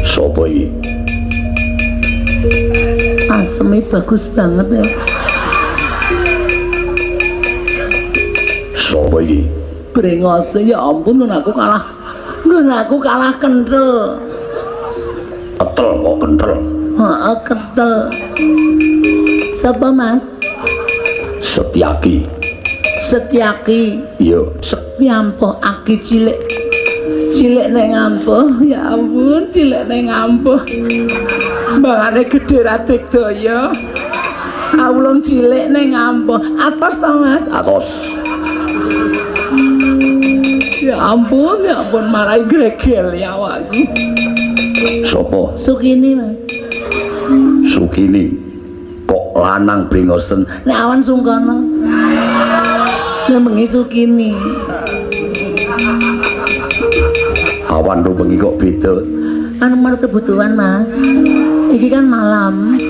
Sopo iki? Aseme bagus banget ya. Sopo iki? Brengose ya ampun nggon aku kalah. Nggon aku kalah kenthel. Ketel kok kenthel. Heeh, kenthel. Sapa, Mas? Setyaki. Setyaki. Iya. Sekti ampuh aki cilik. Cilik ning ampuh, ya ampun, cilik ning ampuh. Mbangane gedhe ra digdaya. Awulung cilik ning ampuh. Atos to, Mas? Atos. Ya ampun marai gregel ya awakku. Sopo? Sukini, Mas. Sukini. Kok lanang brengosen? Nek awan sungkono. Nek bengi Sukini. Awan ro bengi kok beda. Anu marut kebutuhan, Mas. Iki kan malam.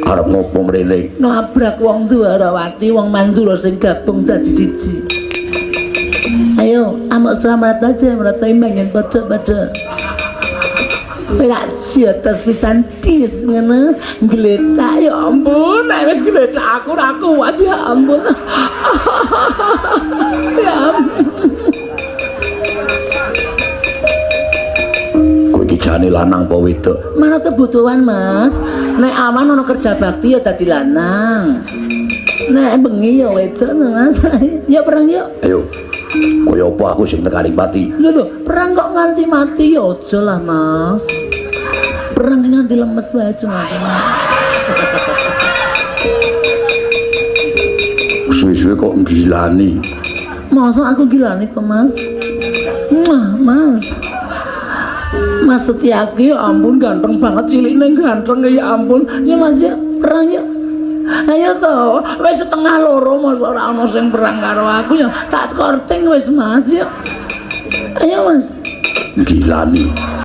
Arep ngopo mrene? Nabrak wong Dwarawati, wong Mandura sing gabung dadi siji. Ayo, amok selamat aja merata imbangin padha-padha. Lak jotos pisan dis ngono, gletak ya ampun, nek wis gletak aku ora kuat ya ampun. Ya ampun. Kowe iki jane lanang apa wedok? Marang kebutuhan, Mas. Nek awan ana kerja bakti ya dadi lanang. Nek bengi ya wedok to, Mas. Ya perang yuk. Ayo. Kaya apa aku sing tekaning pati? Lho lho, perang kok nganti mati ya aja lah, Mas. Perang nganti lemes wae aja nganti. Suwe-suwe kok nggilani. Masa aku gilani to, Mas? Wah, Mas. Mas Setyaki ya ampun ganteng banget cilikne ganteng ya ampun. Ya Mas ya, perang ya. Ayo to, wis 1:30 mosok ora ana sing perang karo aku ya. Tak korting wis Mas ya. Ayo Mas. Gilani.